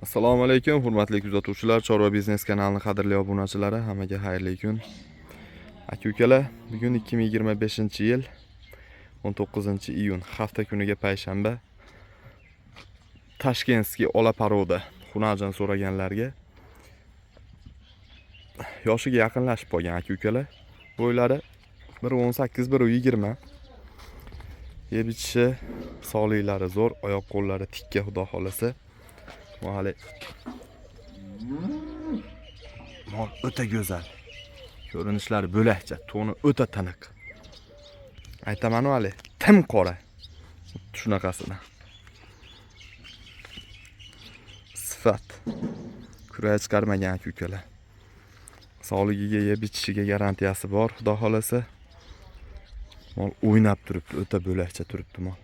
Assalomu alaykum, hurmatli kuzatuvchilar, Chorva biznes kanalining qadrli obunachilari, hammaga xayrli kun. Aka-ukalar, bugun 2025-yil 19-iyun, hafta kuniga payshanba. Ташкентский ola порода xunajon so'raganlarga yoshiga yaqinlashib qolgan aka-ukalar. Bo'ylari 1.18, 1.20. Yeb ichishi, sog'liklari zo'r, oyoq qo'llari tikka, xudo xolasa. Hali mol o'ta go'zal. Ko'rinishlari bo'lakcha, to'ni o'ta tiniq. Aytamanu hali tim qora. Shunaqasidan. Sifat. Kurak chiqarmagan aka ukalar. Sog'ligiga, yeb ichishiga garantiyasi bor, xudo xolasa. Mol o'ynab turibdi, o'ta bo'lakcha turibdi mol.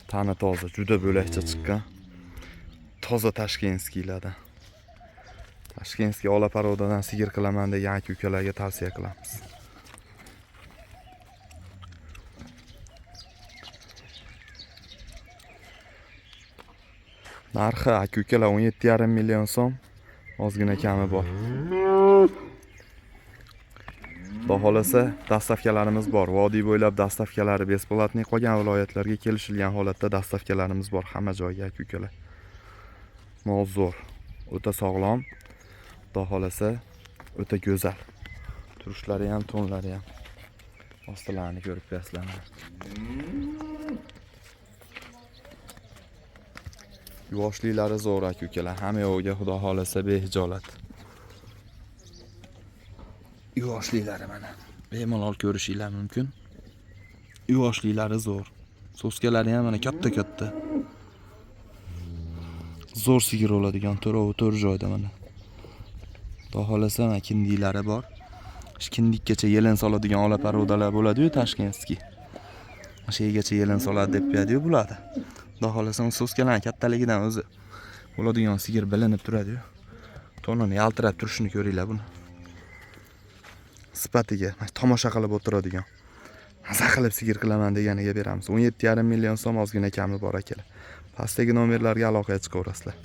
Tani toza, juda bo'lakcha chiqqan. Toza ташкентский lardan. Ташкентский ola порода dan sigir qilaman degan aka ukalarga tavsiya qilamiz. Narxi aka ukalar 17,5 million so'm, ozgina kami bor. Xudo xolasa доставка larimiz bor. Vodiy bo'ylab доставка lari бесплатный, qolgan viloyatlarga kelishilgan holatda доставка larimiz bor hamma joyga aka ukalar. Mol zo'r, o'ta sog'lom. Xudo xolasa o'ta go'zal. Turishlari ham, to'nlari ham. Ostilarini ko'rib qo'yasizlar. Yuvoshliklari zo'r aka ukalar. Hamma yo'g'iga xudo xolasa behijolat. Yuvoshliklari mana. Bemalol ko'rishinglar mumkin. Yuvoshliklari zo'r. Соска lari ham mana katta-katta. Zo'r sigir oladigan to'rovi to'rt joyda mana. Xudo xolasa mana kindiklari bor. Shu kindikkacha yelin soladigan ola порода lar bo'ladi-yu ташкентский. O'sha yergacha yelin soladi deb qo'yadi-yu bularni. Xudo xolasa uni соска larning kattaligidan o'zi bo'ladigan sigir bilinib turadi-yu. To'nini yaltirab turishini ko'ringlar buni. Sifatiga tomosha qilib o'tiradigan. Maza qilib sigir qilaman deganiga beramiz. 17,5 million so'm, ozgina kami bor akalar. Pastdagi nomerlarga aloqaga chiqaverasizlar.